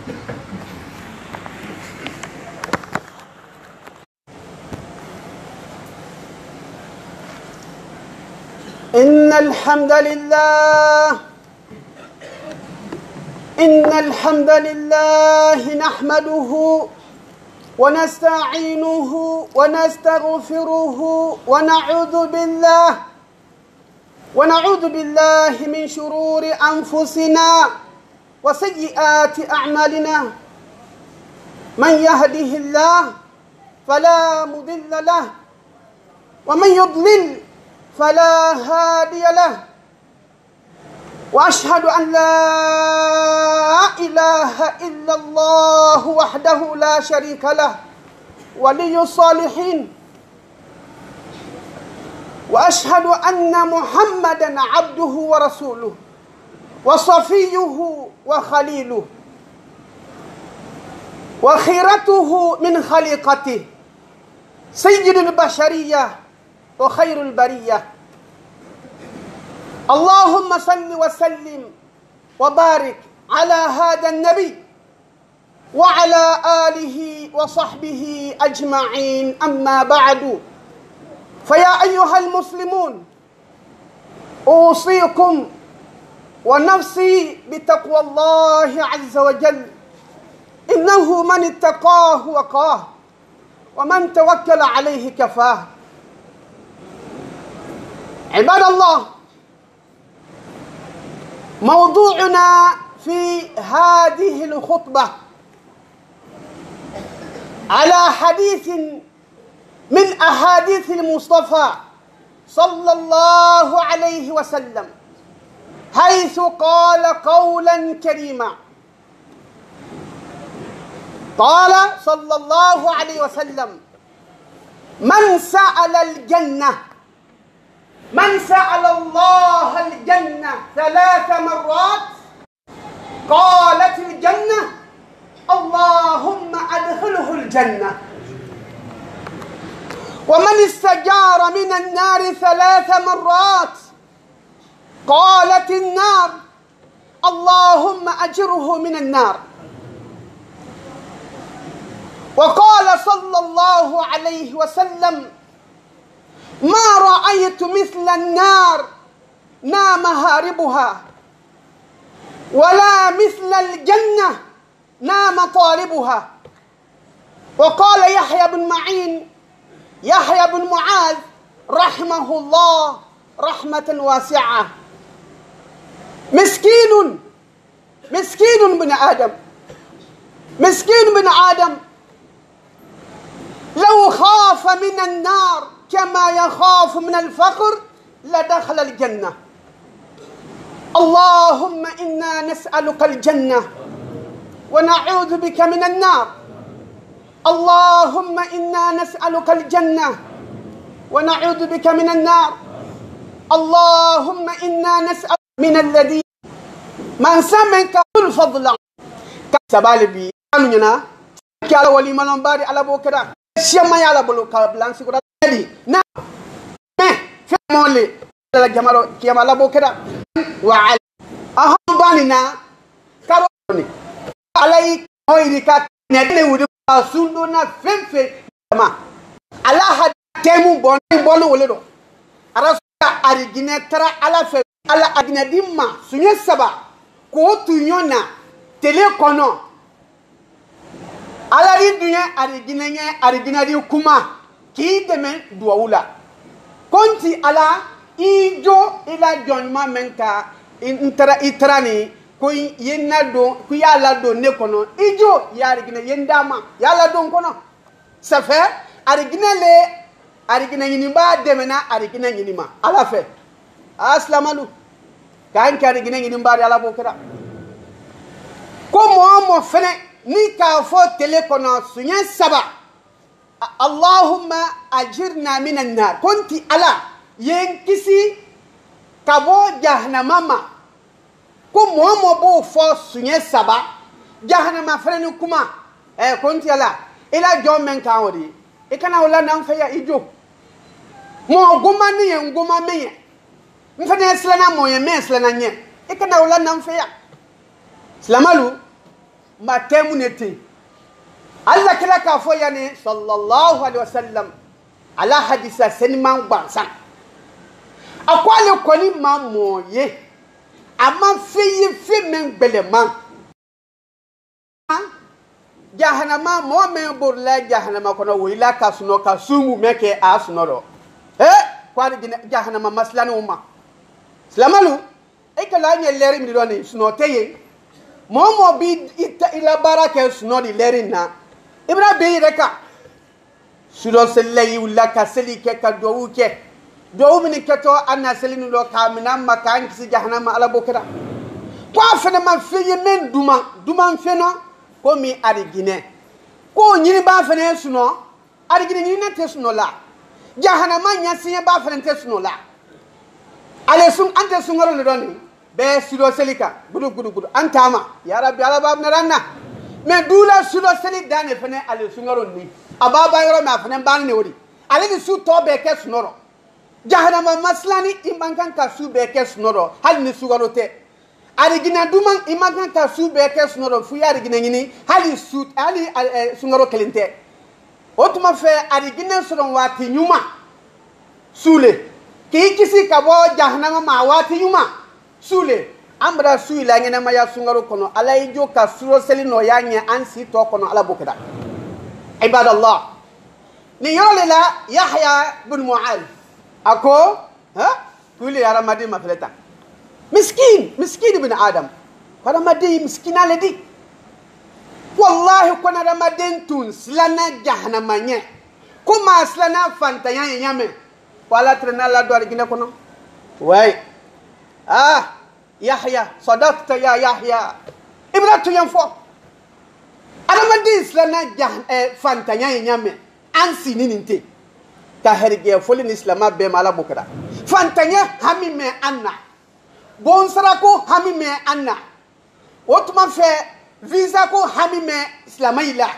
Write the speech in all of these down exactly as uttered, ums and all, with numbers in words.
إن الحمد لله، إن الحمد لله نحمده ونستعينه ونستغفره ونعوذ بالله، ونعوذ بالله من شرور أنفسنا وسيئات أعمالنا. من يهده الله فلا مضل له، ومن يضلل فلا هادي له. وأشهد أن لا إله إلا الله وحده لا شريك له، ولي الصالحين. وأشهد أن محمدا عبده ورسوله، وصفيه وخليله، وخيرته من خليقته، سيد البشرية وخير البرية. اللهم صل وسلم وبارك على هذا النبي وعلى آله وصحبه أجمعين. أما بعد، فيا أيها المسلمون، أوصيكم ونفسي بتقوى الله عز وجل، إنه من اتقاه وقاه، ومن توكل عليه كفاه. عباد الله، موضوعنا في هذه الخطبة على حديث من أحاديث المصطفى صلى الله عليه وسلم، حيث قال قولا كريما. قال صلى الله عليه وسلم: من سأل الجنة، من سأل الله الجنة ثلاث مرات، قالت الجنة: اللهم أدخله الجنة. ومن استجار من النار ثلاث مرات، قالت النار: اللهم أجره من النار. وقال صلى الله عليه وسلم: ما رأيت مثل النار نام هاربها، ولا مثل الجنة نام طالبها. وقال يحيى بن معين، يحيى بن معاذ، رحمه الله رحمة واسعة: مسكين، مسكين بن آدم، مسكين بن آدم، لو خاف من النار كما يخاف من الفقر لدخل الجنة. اللهم إنا نسألك الجنة ونعوذ بك من النار. اللهم إنا نسألك الجنة ونعوذ بك من النار. اللهم إنا نسألك من الذي من سمعك الفضل. Ka sabali bi anu ñana ki ala wali malon bari ala bo keda. Siyama ya la bolo ka blansi ko da di na me fe mo le la jamaro kiyama la bo keda. Wa ala aha bani na karo ni ala yi hoyri ka ne le wudi ka sundo na fenfe ma ala ha temu bon bon wole do. Ara su ka arigine tara ala fe ala arigine di ma suñe saba ko tuño na tele kono. Ala di duñe arigine ñe arigine di kuma ki deme duwawu la. Konti ala i jo i la joñuma men ka i tara i tara ni ko i ye na don ko i ye a la don ne kono i jo i ye arigine ye ndama i ye a la don kono. Safe arigine le arigine ñinimba demena arigine ñinima ala fe. A silamalu ka nke arigine ñinimba di ala bo kira. Ko moo mo fene ni ka fo tele kono suñe saba. Allahumma ajirna minan nar konti ala yen kisi ka bo jahannama ma. Ko moo moo b'o fo suɲɛ saba jahannama fɛnɛ ni kuma. Ɛɛ ko n tiyala i la jɔn mɛn kan o de ye i kana o la nan fɛ ya i jo. Mɔɔ goma ni ye n goma mɛn ye n fɛnɛ ye silana mɔɔ ye mɛn silana ɲɛ i kana o la nan fɛ ya. Silamalu Ma teemu ne teŋ. Alla kila ka a fo yani sallallahu alaihi wasallam, a la hadisa senimaŋ gbansaŋ, a ko ali koni maŋ moo ye, a maŋ feŋ ye feŋ meŋ gbele maŋ. Jahannama moo meŋ bori la jahannama kono wo i la ka suno ka suumu meŋ ke a suno do. He, ko ali jahannama masilani wo ma silamalu. I ka laa ñe leeri mi doni suno te ye. Moo moo bi i la baara ke suno di leeri na. I bira be yire ka sudo seli la yiwu la ka seli ke ka duwawu ke. Duwawu mini ke to a na seli ni lo ka mina ma ka an kisi jahannama ala bokira. Ko a fene ma fe ye men duma duma fena. Ko mi ari gine ko ñini ba fene suno. Arigine ñiŋ na te suno la. Jahannama ñasiñe ba fanaŋ te suno la. Ale sun ante suŋaro le doni be sido selika gudu gudu gudu antama. Ya rabbi ala ba naranna. Me dula sido seli dane fene ale suŋaro ni a ba ba yoro me a fanaŋ ban ne wori. Ale ni su to be ke sunoro. Jahannama maslani i man kan ka su be ke sunoro hali ni suŋaro te. Arigina dumaŋ i maŋ kaŋ ka suu bee ke sunoro fuu ye arigina ñini hali suu hali suŋaro kiliŋ te. Wo tuma fee arigina soroŋ waati ñuma suu le ka i kisi ka bo jahannama ma waati ñuma suu le. Ambara suu i la ñenema ya suŋaro kono alla ye joo ka suro seli no ya ñe an sii too kono alla bukira. Ibadallah. Ni yoro le la yahya bin mu'az a ko ha kuli ya ramadi ma feleta. Miskin miskin bin adam. Ko ramadi miskina le di. Wallahi ko na ramadi tun silana jahannama nye. Ko ma silana fanta ya ye nyame. Wala trena la do arigine kono. Way ah yahya sadakta ya yahya. Ibra tu yan fo. Adamaden silamɛ ja fantanya ye ɲa mɛ. An sini nin te ka hɛrɛjɛ foli ni silamɛ bɛɛ ma ala bokira. Fantanya hami mɛ an na. Bonsarako hami mɛ an na. O tuma fɛ visa ko hami mɛ silamɛ i la.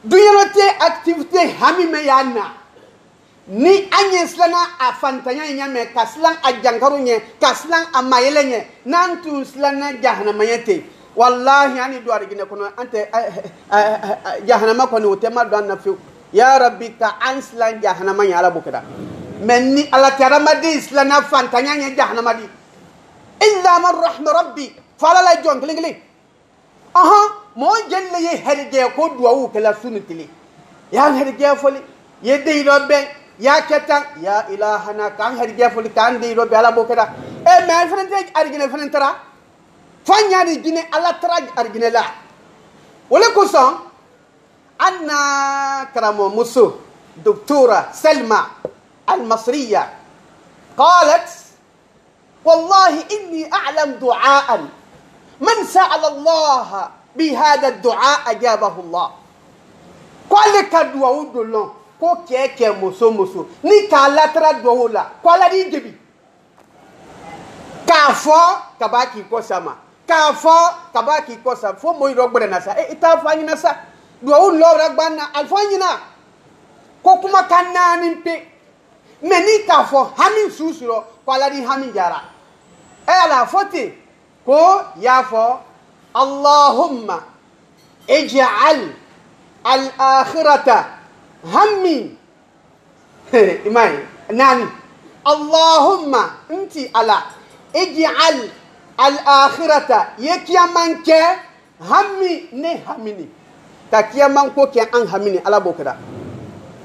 Dunyɔrɔ tɛ activité hami mɛ yan na. Ni a ñe silana a fantanya ñame ka silan a jankaro ñe ka silan a mayele ñe. Nan tun silana jahanama ñe te. Wallahi ani do arigine kono ante jahanama koni o tema do anna fiu. Ya rabbi ka an silan jahanama ñe ala bukira. Men ni ala tarama de silana fantanya ñe jahanama di. Illa man rahma rabbi. Fala la jon kiling kiling. Aha. Moo jelle ye herige ko duwawu ke la sunu tili. Ya herige foli ye de ilo be ya ketan ya ilahana kan herige foli kan de ilo be ala bokeda. E me fenante arigine fenantara. Fanya arigine ala tara arigine la. Wala kusan anna karamo musu doktora selma almasriya. Qalat والله إني أعلم دعاء من سأل الله بهذا الدعاء أجابه الله. Ko ale ka duwawu do lon ko keke muso muso ni ka latara duwawu la ko ala di jebi. Ka fo ka ba ki ko sama ka fo ka ba ki ko sama fo moyi do gbere na sa e ita fo anyina sa duwawu lo ra gbanna alfo anyina. Ko kuma ka nani pe. Mɛ ni k'a fɔ hami suusu rɔ ko ala di hami jara. Ɛ ala fɔ ten ko y'a fɔ allahumma ij'al al akhirata hammi. I ma ye naani. Allahumma n ti ala ij'al al akhirata ye kiyaman kɛ hami ne hamini ka kiyamanko ke an hamini ala b'o kɛra.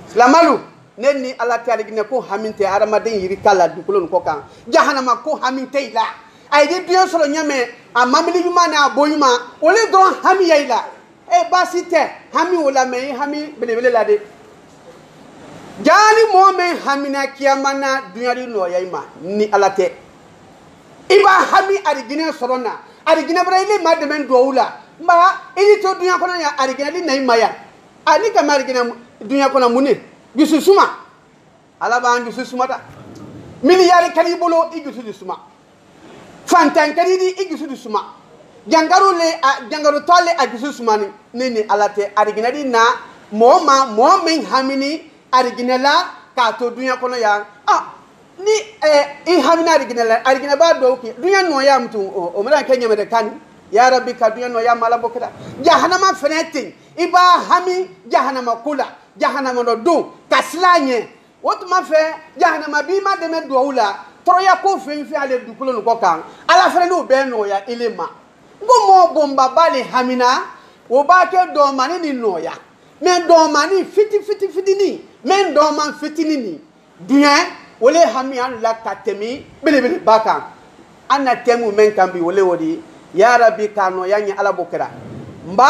Silamalu ne ni ala te arigine ko hami te hadamaden yiri ka la dukulon ko kan jahannama ko hami te i la. A ye di duɲa sɔrɔ ɲamɛ a mamili ɲuman n'a bɔ ɲuman o le dɔrɔn hami ya i la. E baasi tɛ hami o la mɛ i hami belebele la de. Jaani mɔɔ mɛ hamina kiyama na duɲa di nɔya i ma ni ala tɛ. I b'a hami arigine sɔrɔ na arigine bara i le ma dɛmɛ duwawu la. N ba i ni to duɲa kɔnɔ ya arigine di na i ma ya. A ni kama arigine duɲa kɔnɔ mun ne? Dusu suma. Ala b'an dusu suma da. Miliyari kari i bolo i dusu di suma. Fantan kari di i dusu di suma. Jangaro le a jangaro tɔ le a dusu suma ni ne ni ala tɛ arigine di na mɔɔ ma mɔɔ min hamini arigine la k'a to duɲa kɔnɔ ya. Ni i hamina arigine la arigine b'a dɔw kɛ duɲa nɔya mutu o mana kɛ ɲamɛ de kan. Yaa rabbi ka duɲa nɔɔya maa la bo kela. Jahanama fenee teŋ i be a hami. Jahanama ku la. Jahanama dɔ duŋ ka sila a ñe. Wo tuma fee jahanama bii ma deme duwawu la. Toroya ko feŋ feŋ a le dukulo nuko kaŋ. Alla fenee ni wo bee nɔɔya i le ma. N ko moo bomba baa le hami na. Wo be a ke doomani ni nɔɔya. Mee doomani fiti fiti fitini mee dooma fitini ni. Duña wo le hamiyaanu la ka temi belebele baa kaŋ. An na temu meŋ kaŋ bi wo le wo di. Yaa rabbi ka a nɔɔya ñe alla bo kera. Mba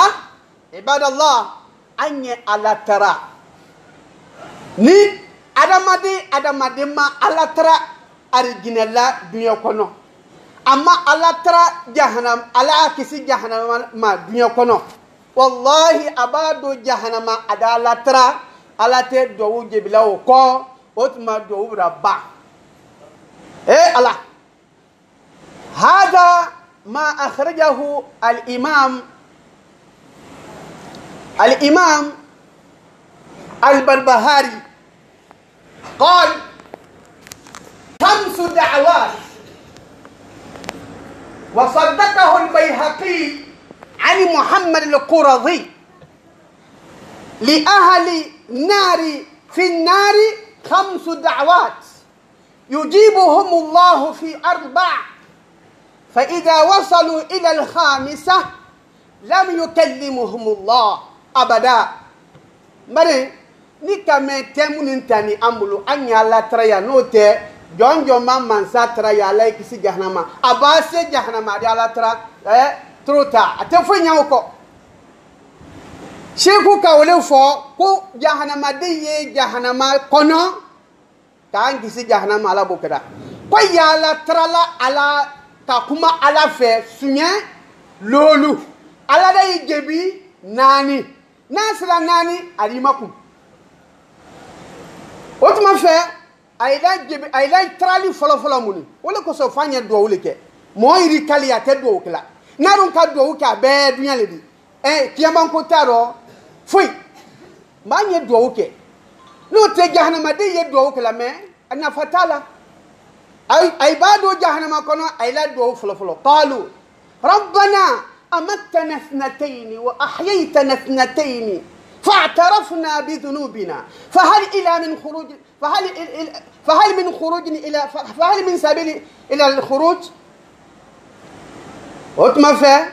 ibadallah. An ñe alla tara ni adamaden adamaden ma alla tara. Arijinɛ la duña kono. Amma alla tara jahannama alla a kisi jahannama ma duña kono. Wallahi a be a do jahannama a da alla tara. Alla te duwawu jebila wo ko wo tuma duwawu bira ba. Ee alla. Hada ma akhrajahu al imam al imam al barbahari. Qal khamsu da'awat. Wa saddaqahu al bayhaqi an muhammad al quradi. Li ahli nari fi nari khamsu da'awat. Yujibuhum allahu fi arba. Fa idha wasalu ila al khamisa lam yukallimuhum allah abada. Mari ni ka mee temu ni n tani an bulu an ñaa la tara ya no te. Jonjo ma mansa tara ya la i kisi jahannama a ba se jahannama a di a la tara. Turu ta a te fo ñawo ko. Seku ka wole fo ko jahannama de ye jahannama kono. Ka an kisi jahannama a la bo keda ko ya la tara la a la ka kuma a la fe suñe. Lolu a la de yi jebi naani. Naa sila naani a di ma kum. Wo tuma fee a ye la jebi a ye la tarali folofoloo muni. Wo le koso fo a ñe duwawu le ke moo yiri kali a te duwawu ke la. Naa duŋ ka duwawu ke a bee duña le di. Kiyamanko taa doo foyi. Mba a ñe duwawu ke. Ni wo te jahannama de ye duwawu ke la mee a nafa taa la. A ye baa doo jahannama kono a ye la duwawu folofoloo qaalu rabbana amattana ithnatayni wa ahyaytana ithnatayni fa'tarafna bi dhunubina fahal ila min khuruj. Fahal min khurujin ila fahal min sabili ila al khuruj. Wo tuma fee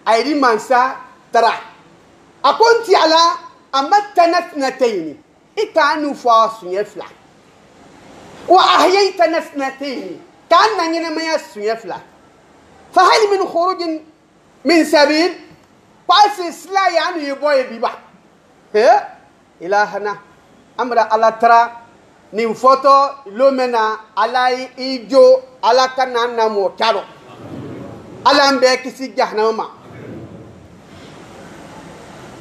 a ye di mansa tara. A ko n ti a la amattana ithnatayni. I ka a nu fo a suñe fula. Wa ahyaytana ithnatayni ka a na ñenemaya suñe fula. Fahal min khurujin min sabil. Ko a si sila ye a nu ye bo ye biba. He ilahana. Amira alla tara niŋ foto lomena alla i jo. Alla ka na na moo taro. Alla mbe kisi jahannama ma.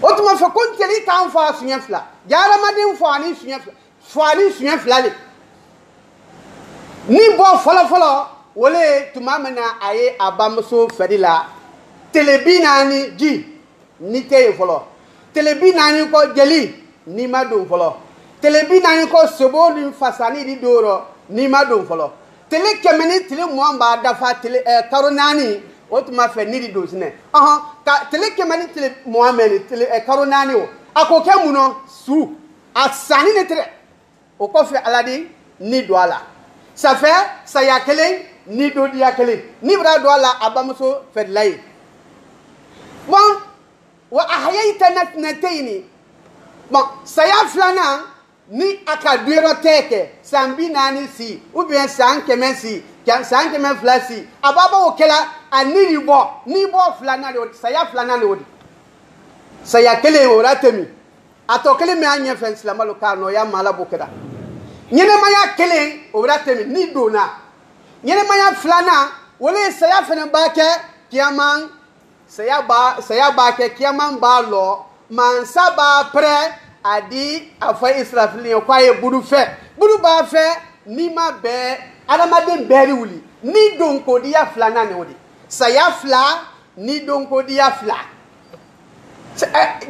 Wo tuma fe ko ntelu i ka n fo a suñe fula. Jaaramadeŋ fo a niŋ suñe fula. Fo a niŋ suñe fula le. Niŋ boo folofoloo wo le ye tumaa meŋ na a ye a bamusoo fedi la. Tele bii naani jii. Ni te ye foloo tele bii naani ko jeli. Ni ma duŋ foloo tele bii naani ko soboo niŋ fasaani di dooro. Ni ma duŋ foloo tele keme niŋ tele muwaŋ baa dafa tele karo naani. Wo tuma fe ni di duŋ si ne. Ɔhɔn ka tele keme niŋ tele muwaŋ meni tele karo naani wo. A ko ke muno suu. A saani ne tere. Wo ko fe alla di ni do a la. Safe saya keleŋ ni do diya keleŋ. Ni bira do a la a bamusoo fedi la ye. Bon. Wa ahyaytana ithnatayni. Bon saya filanaŋ ni a ka duyero tee ke. San bi naani sii ubiyeŋ san keme sii. San keme fula sii a baba wo kela. A ni di bo ni bo filanaŋ de wo di saya filanaŋ de wo di. Saya keleŋ wo la temi. A tɔ kiliŋ meŋ a ñeŋ feŋ silamaloo ka a noo ye a maa la bukira. Ñenemaya kiliŋ wo bira temi niŋ i doona. Ñenemaya filanaŋ wo le ye saya fanaŋ baa ke. Kiyamaŋ saya baa saya baa ke kiyamaŋ baa loo. Mansa baa pere a di a fo isirafili ye ko a ye budu fe budu baa fe. Niŋ i ma bee adamadeŋ beeri wuli niŋ i donkoodiya filanaŋ ne wo di. Saya fila niŋ i donkoodiya fila.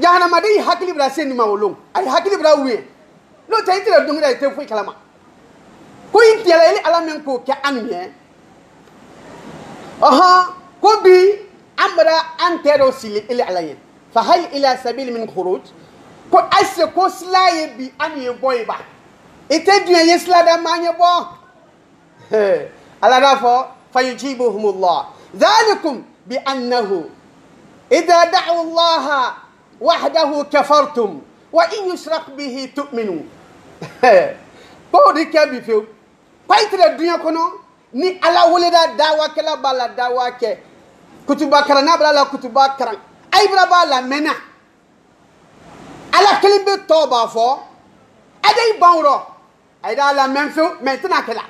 Jahannama de i hakili bira sendi ma wo loŋ. A ye hakili bira wuye. N'o tɛ i tira doŋ da i te foyi kalama. Ko i tiyala ili ala meŋ ko ke anu ye. Ɔhɔn. Ko bi Ambra an tero sili ili ala ye. Fa hal ila sabil min khuruj? Ko ase ko sila ye bi an ye boy ba. Ite dunya ye sila da manye bo. Ala da fo, fa yujibuhumullah. Dhalikum bi annahu idha da'u Allah wahdahu kafartum wa in yushrak bihi tu'minu. Ko di ke bi few. Ko itira dunya kono ni ala wole da dawa ke la bala dawa ke. Kutuba karan na bala la kutuba karan. Ay bala bala mena. Ala kelen be tɔ b'a fɔ a de i ban rɔ. A ye da la mɛn fewu mɛ tɛna kɛ la.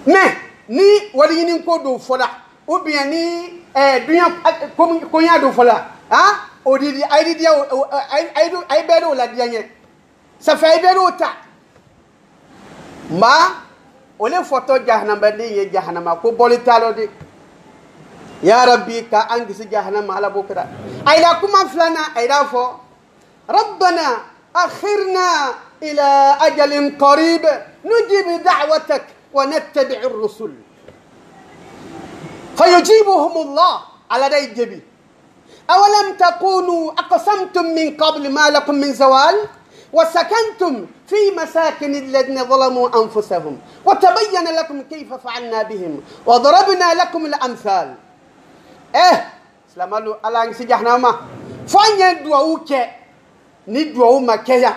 Mɛ ni wari ɲini ko don fɔ la ou bien ni dunya koɲa don fɔ la, o di di a ye di di a ye bɛɛ o la diya ɲɛ. Safe a ye bɛɛ o ta. Mba o le fɔtɔ jahanama ni ye jahanama ko bɔli t'a lɔ de. Yarabi ka an kisi jahanama ala bo kira. A yira kuma filanan a yira fɔ, rabbana akhirna ila ajalin qarib nujib da'watak wa nattabi'ir rusul. Fayujibuhumullah. Ala da i jebi. Awalam takunu aqsamtum min qabli ma lakum min zawal wa sakantum fi masakini alladhina zalamu anfusahum wa tabayyana lakum kayfa fa'alna bihim wa darabna lakum al-amthal. Eh, silamalu ala n si jahanama. Fo a ɲɛ duwawu kɛ ni duwawu ma kɛ ya.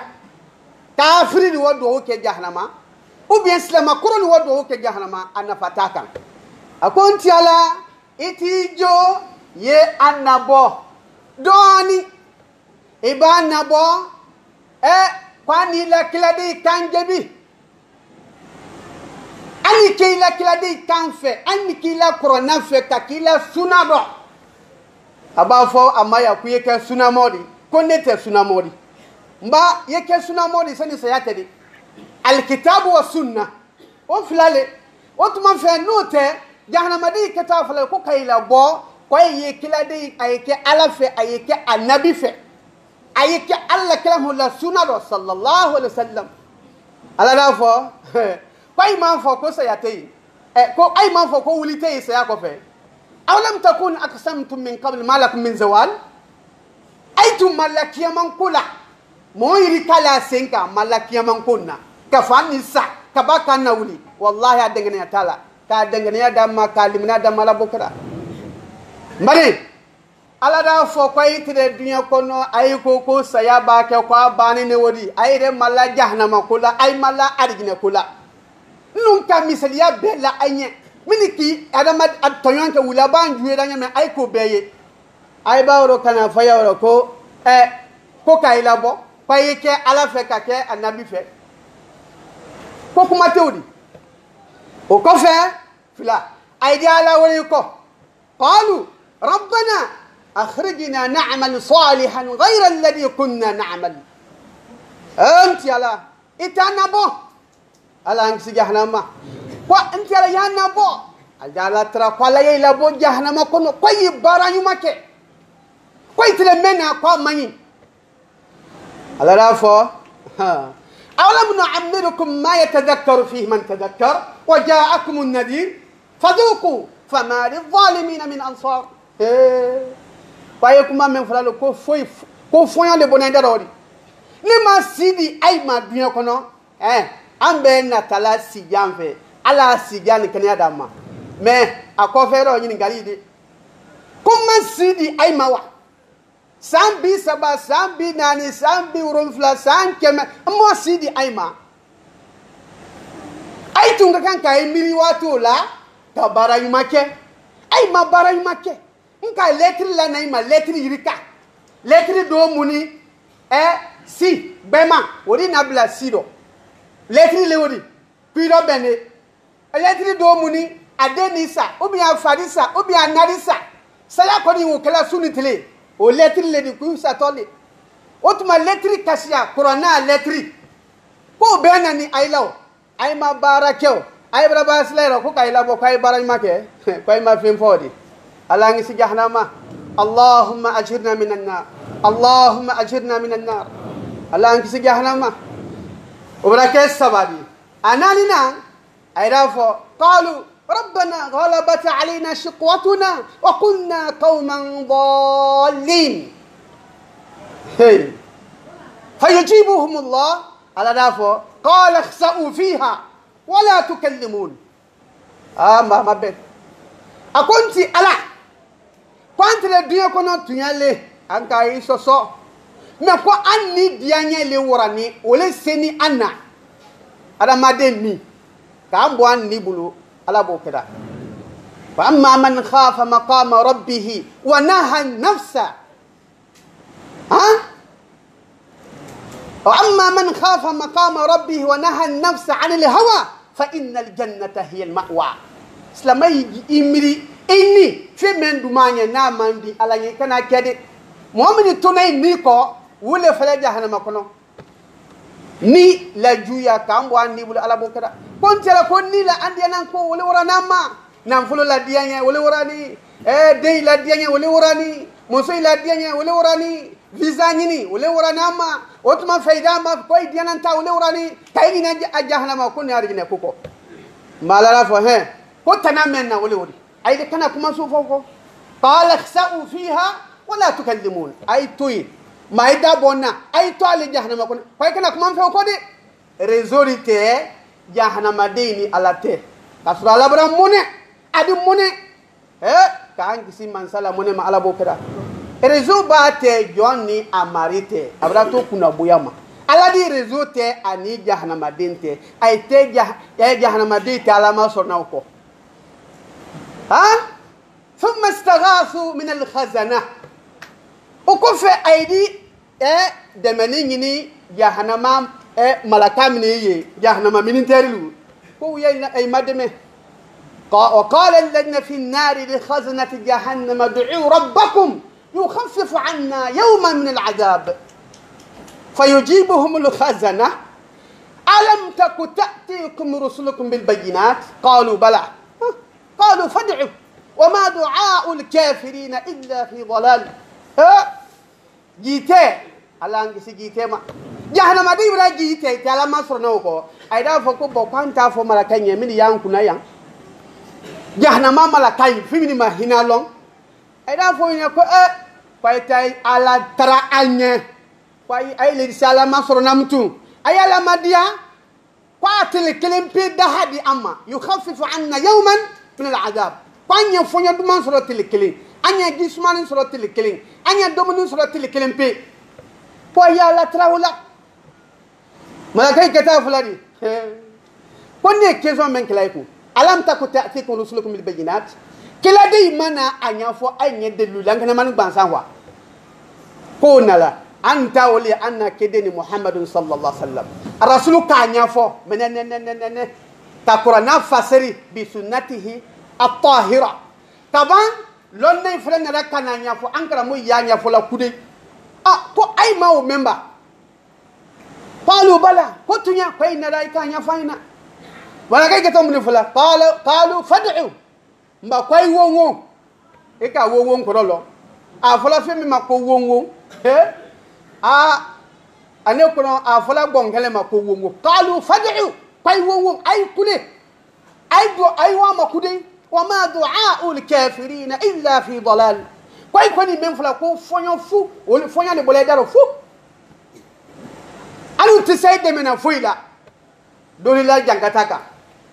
Kafiri ni wa duwawu kɛ jahanama. Ou bien silama kɔrɔ ni wa duwawu kɛ jahanama a nafa t'a kan. A ko n ti ala i t'i jo ye a nabɔ dɔɔni. I b'a nabɔ ɛ ko a n'i la kila de i kan jebi. An ni k'i la kila de i kan fɛ an ni k'i la kɔrɔna fɛ ka k'i la suna dɔ. A b'a fɔ a ma ya ko i ye kɛ sunamɔ de ko ne tɛ sunamɔ de. N ba i ye kɛ sunamɔ de sani saya tɛ de. Alikitabu wa sunna. O fila le. O tuma fɛ n'o tɛ jahanamaden kɛ taa fila ko ka i labɔ ko a ye kira de a ye kɛ ala fɛ a ye kɛ a nabi fɛ. A ye kɛ ala kira mu la suna dɔ salalahu alayhi wasallam. Ala y'a fɔ ko a ye m'a fɔ ko saya tɛ yen. Ko a ye m'a fɔ ko wuli tɛ yen saya kɔfɛ. Aw lam takun aqsamtum min qabl ma lakum min zawal. A ye tun ma la kiyaman ko la. Mɔgɔ yiri k'a la sen kan ma la kiyaman ko na ka fa ni sa ka ba kan na wuli walahi a danganya t'a la k'a danganya d'a ma k'a limina d'a ma la bɔ kɛra. Mari ala d'a fɔ ko a ye tɛrɛ dunya kɔnɔ a ye ko ko saya b'a kɛ ko a banni ne o di a yɛrɛ ma la jahanama ko la a ye ma la arijinɛ ko la. Ninnu ka misaliya bɛɛ la a ɲɛ min k'i adama tɔɲɔgɔn kɛ wuli a b'an juya ɲɛ mɛ a ye ko bɛɛ ye. A ye b'a yɔrɔ kana fɔ y'a yɔrɔ ko ɛ ko k'a ye labɔ ko a ye kɛ ala fɛ ka kɛ a nabi fɛ. Ko kuma tɛ o di. O kɔfɛ fila a ye di ala wele kɔ. Qalu rabbana akhrijna na'mal salihan ghayra alladhi kunna na'mal. Ɛ n ti ala i t'an nabɔ. Ala an kisi jahanama. Ko n tɛ ala y'a nabɔ. A da ala tara ko ala ye labɔ jahanama kɔnɔ ko ye baara ɲuman kɛ. Ko i tɛrɛ mɛn na ko a man ɲi. Ala y'a fɔ awalam nu'ammirkum ma yatadhakkaru fihi man tadhakkar wa ja'akumun nadhir fadhuqu fama lidh-dhalimina min ansar. Ee ko a ye kuma mɛn fɔlɔ ko foyi ko foɲa de bɔnɛ da dɔ de. Ne ma si di a ye ma dunya kɔnɔ. Ɛɛ an bɛ natala sijan fɛ. Ala sijan ni kɛnɛya d'a ma. Mais a kɔfɛ yɔrɔ ɲininkali de. Ko n ma si di a ye ma wa? San bi saba san bi naani san bi wolonwula san kɛmɛ n ma si di a ye ma? A ye tun ka kan k'a ye miiri waati o la ka baara ɲuman kɛ. A ye ma baara ɲuman kɛ. N ka lɛtiri la na i ma lɛtiri yirika lɛtiri doo muni. Ɛ si gbɛma o di na bila si dɔ. Lɛtiri le o di kui dɔ bɛnde. Lɛtiri doo muni a den di sa ou bien a fa di sa ou bien a na di sa. Saya kɔni o kɛla su ni tile. O lɛtiri le di kui satɔ le. O tuma lɛtiri kasiya kuranna lɛtiri. Ko o bɛɛ na ni a yi la o. A ye ma baara kɛ o. A ye bara baara sila yɛrɛ ko k'a ye labɔ ko a ye baara ɲuman kɛ. Ko a ye ma fɛn fɔ o de. Ala an kisi jahanama. Allahumma ajirna minan nar. Allahumma ajirna minan nar. Ala an kisi jahanama. O bara kɛ saba de. A naaninan a y'a fɔ qalu ربنا غلبت علينا شقوتنا وكنا قوما ضالين. Hey. Fayujibuhumullah, Alla daa fo, qala ikhsa'u fiha wala tukallimun. Aa, ma ma be. A ko n ti Alla, ko a nte le duña kono tuña le, a n ka i soso. Mais ko a ni diyañe le warani, wo le seni a na. Adamaden ni, ka a bo a ni bulu, Alla bo keda. Fa amma man khafa maqama rabbihi wa naha nafsa. Ha? Wa amma man khafa maqama rabbihi wa naha nafsa anil hawa fa innal jannata hiya al ma'wa. Silamai, i miri i ni fe men duma ñe na mandi Alla ñe kana kede. Mu'mini tunai ni ko wule fala jahannama kono. Ni la juya ka a bo a ni bulu Alla bo keda. Ko n tela ko ni la andiyanan ko wole warana ma. Nanfolo la diyañe wole warani. Eh, dei la diyañe wole warani. Musoyi la diyañe wole warani. Visa ñini wole warana ma. Wo tuma fayida ma ko i diyananta wole warani. Ka i ñina a jahannama ko ni arijine kuko. Malala fo he. Ko tana men na wole wori. Ayi de kana kuma su fo ko. Qala ikhsa'u fiha wala tukallimun. Ayi toyi. Ma i da bonna. Ayi to ali jahannama kono. Ko ayi kana kuma fe ko de. Réseau ri te, jahannama de ni Alla te. Ka sura Alla bara mone. Adi mone. Eh, ka an kisi mansala mone ma Alla bo keda. Réseau ba te, jon ni a mari te. A bara to kuna buya ma. Alla di réseau te, ani jahannama de te. Ayi te jah-, eh, jahannama de te Alla ma sona ko. Ha? Thumma istaghathu min al khazana. O ko fe ayi di, eh, demeni ñini jahannama, eh, malaka mini ye, jahannama mini terilu. Ko u ye na, eh, ma deme. Qa-, wa qala alladhina fi an-nari li khazanati jahannama ud'u rabbakum yukhaffifu anna yawman min al-'adhab. Fayujibuhum al-khazana, alam taku ta'tikum rusulukum bil bayyinat? Qalu bala. Qalu fad'u wa ma du'a'ul kafirina illa fi dalal. He? Jiite. Alla an kisi jiite ma. Jahannama di bira jiite, te Alla ma soro na wo ko. Ayi da fo ko bo ko an ta fo malaka ñe, min yan kuna yan. Jahannama malaka yi, fi min ma hina lon. Ayi da fo ñe ko, eh, ko ayi te Alla tara a ñe. Ko ayi, ayi le di si Alla ma soro na mutu. Ayi Alla ma diya. Ko a tele kelen pe daha di a ma, yukhaffifu anna yawman min al-'adhab. Ko a ñe foño duman soro tele kelen, a ñe jisumani soro tele kelen, a ñe domuni soro tele kelen pe. Ko ya la trawla. Malaka yi keta fulani. Ko ne question men kila ku. Alam taku ta'tikum rusulukum bil bayyinat. Kila de mana a ña fo a ñe de lulan kana man gbansan wa. Ko nala, anta wali anna kedeni Muhammadun sallallahu alaihi wasallam. Rasulu ka ñafo, menenenenene. Ka Qur'ana fasiri bi sunnatihi at-tahira. Kaban, lonna ifre nala kana ñafo, ankara mo ya ñafo la kude. Ah, ko ay ma o memba. Qalu bala, ko tuña, ko ay nala ka ñafo ay na. Wala kay ke to mun fula, qalu, qalu fad'u. Mba ko a yi woŋ woŋ. I ka woŋ woŋ koro lo. A fola femi ma ko woŋ woŋ. He? A, a ne kono a fola boŋ kele ma ko woŋ woŋ. Qalu fad'u. Ko a yi woŋ woŋ. A yi kule. A yi do, a yi wa ma kude. Wa ma du'a'ul kafirina illa fi dalal. Ko a yi koni men fola ko foño fu, wol foño le bole daro fu. Anu ti sai demena foila. Doli la jankata ka.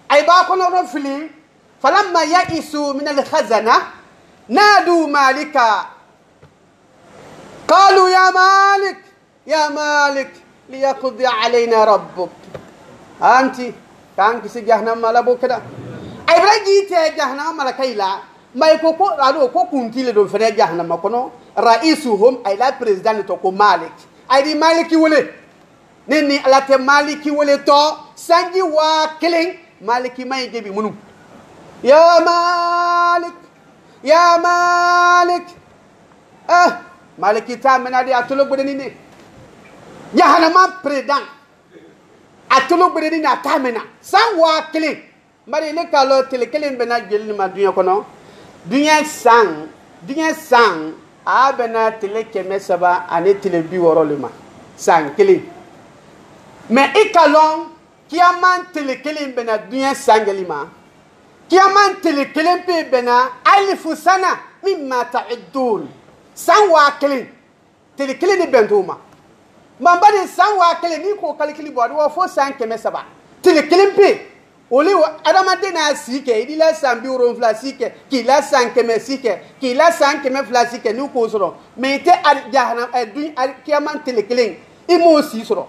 A yi ba kono ro fili. Falamma ya'isu min al-khazana nadu malika. Qalu ya malik, ya malik, liyaqdi alayna rabbuk. Anti, kan kisi jahannama la bokeda. Ay bra jite jahannama la kayla. May ko ko ado ko kunti le do fere jahannama kono. Ra'isuhum ay la président to ko malik. Ay di maliki wole. Niŋ niŋ ala te maliki wo le to sanji waa kiliŋ. Maliki maŋ i jebi munu. Ya malik, ya malik. Eh, maliki taa mena de a tolo gbede ni ne. Jahannama président a tolo gbede ni ne a taa mena. Saŋ waa kiliŋ. Bari i le ka a loŋ tili kiliŋ be na jeli le ma duña kono. Duña saŋ, duña saŋ a be na tili keme saba aniŋ tili bi woro le ma. Saŋ kiliŋ. Mais i ka loŋ kiyamaŋ tili kiliŋ be na duña saŋ jeli ma. Kiyaman tele kelen pee bɛnna alifu sana, mimma ta'uddun. San waa kelen, tele kelen de bɛnto o ma. Mamba de san waa kelen, n'i ko kalikili bɔ a di wa fo san kɛmɛ saba. Tele kelen pee, o le wo adamaden n'a si kɛ, i di la san bi wolonwula si kɛ, k'i la san kɛmɛ si kɛ, k'i la san kɛmɛ fila si kɛ, n'i k'o sɔrɔ, mais i tɛ ali jahana ɛ dun ali kiyaman tele kelen, i m'o si sɔrɔ.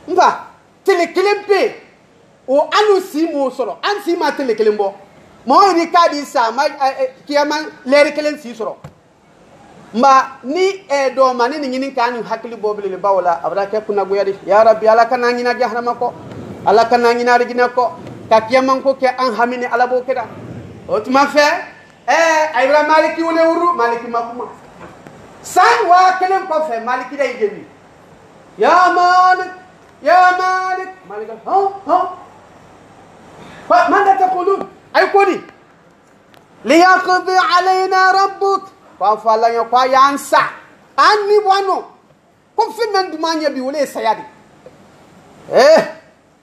N fa, tele kelen pe, o an si m'o sɔrɔ, an si ma tele kelen bɔ. Mɔgɔ yiri k'a di sa ma kiyama lɛri kelen si sɔrɔ. Nba ni dɔn ma ni nin ɲini k'an hakili bɔ belebeleba la, a bɛ kɛ kunnagoya de. Yarabi, ala kana ɲɛna jahanama kɔ, ala kana ɲɛna arijinɛ kɔ, ka kiyaman ko kɛ an hami ni ala b'o kɛ da. O tuma fɛ, ɛɛ a yira maliki wele wuru maliki ma kuma. San waa kelen kɔfɛ maliki da i jeni. Ya Malik, ya Malik, Malik, hɔn, hɔn. Ko, mada taqulun? A ye ko di? Liyaqdi alayna rabbuk. Ko a fɔ Ala ye ko a y'an sa. An ni bɔ a nɔ. Ko fɛn min dun b'an ɲɛ bi, o le ye saya de. Ee,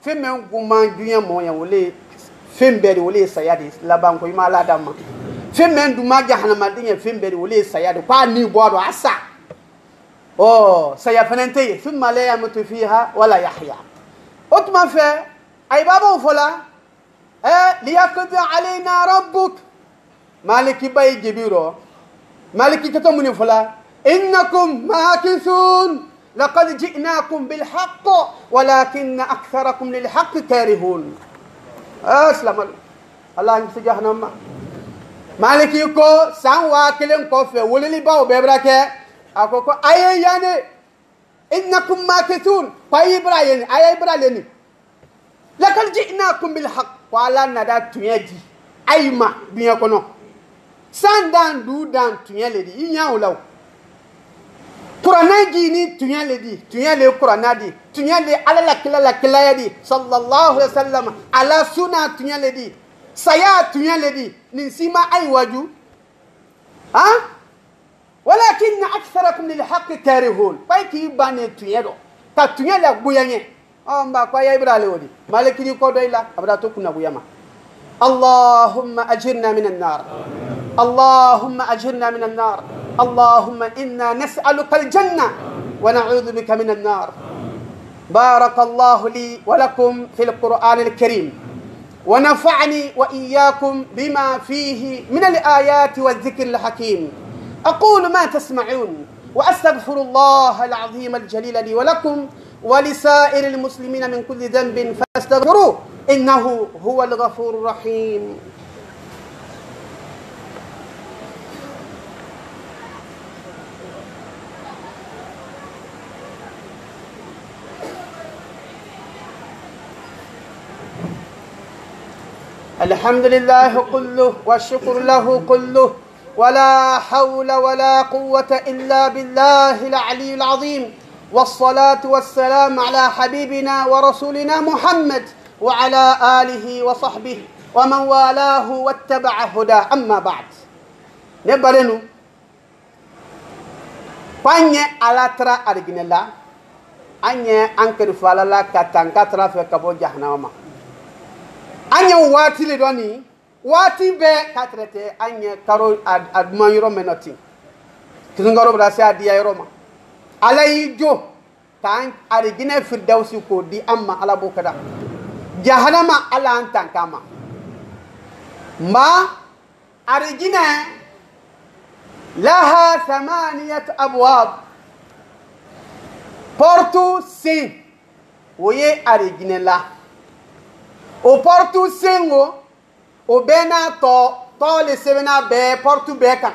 fɛn min kun ma duɲɛ mɔɔ ye, o le ye fɛn bɛɛ de, o le ye saya de. Laban ko, i ma Ala d'a ma. Fɛn min dun ma jahanamaden ye, fɛn bɛɛ de, o le ye saya de. Ko a ni bɔ a dɔ, a sa. Ɔ, saya fana tɛ yen. Thumma la yamutu fiha wala yahya. O tuma fɛ, a ye baabaw fɔ la, ɛɛ, liyaqdi alayna rabbuk. Maliki ba ye jebi rɔ. Maliki kɛtɔ mun fɔ la? Innakum makithun. Laqad ji'nakum bil haqq walakinna aktharakum lil haqqi karihun. Ɛɛ, silamɛw. Ala y'an kisi jahanama ma. Maliki ko, san waa kelen kɔfɛ, welelibaw bɛɛ bɛ kɛ. A ko, ko, a ye yan de. Innakum makithun. Ko, a ye bara ye ni, a ye bara ye ni. Laqad ji'nakum bil haqq. Ko, Ala nana tuɲɛ di a ye ma duɲɛ kɔnɔ. San dan, du dan, tuɲɛ le di. I ɲɛ o la o. Kurana ji ni tuɲɛ le di. Tuɲɛ le kurana di. Tuɲɛ le Ala la kila la kilaya di. Sallallahu alayhi wa sallam. Ala sunna tuɲɛ le di. Saya tuɲɛ le di. Nin si ma a ye waaju. Han? Walakinna aktharakum lil haqqi karihun. Ko a ye k'i ban ne tuɲɛ dɔ. Ka tuɲɛ la goya ɲɛ. Ɔ, n ba, ko a ye Ibra le o di. Maliki di ko dɔ i la, a bɛ taa to kunnagoya ma. اللهم أجرنا من النار. اللهم أجرنا من النار. اللهم إنا نسألك الجنة ونعوذ بك من النار. بارك الله لي ولكم في القرآن الكريم، ونفعني وإياكم بما فيه من الآيات والذكر الحكيم. أقول ما تسمعون، وأستغفر الله العظيم الجليل لي ولكم ولسائر المسلمين من كل ذنب فاستغفروه إنه هو الغفور الرحيم. الحمد لله كله والشكر له كله ولا حول ولا قوة إلا بالله العلي العظيم. والصلاة والسلام على حبيبنا ورسولنا محمد وعلى آله وصحبه ومن والاه واتبع هداه. أما بعد. Ne barenu, ko an ɲɛ Ala tara arijinɛ la, an ɲɛ an kɛrɛfɛ Ala la ka tan ka tara fɛ ka bɔ jahanama ma. An ɲɛ waati le dɔ ni Waati bɛɛ, k'a tɛrɛ tɛ, an ye karo a duman yɔrɔ mɛn nɔ ten, tirinkaro bɛ se a diya yɔrɔ ma. Ala y'i jo k'an arijinɛ firidawusi k'o di an ma, Ala b'o kɛ da. Jahanama, Ala y'an tanga a ma. Nba, arijinɛ, laha samaniyat abwab, pɔritu sen, o ye arijinɛ la. O pɔritu sen o, o bɛɛ n'a tɔ, tɔ le sɛbɛnna bɛɛ, pɔritu bɛɛ kan.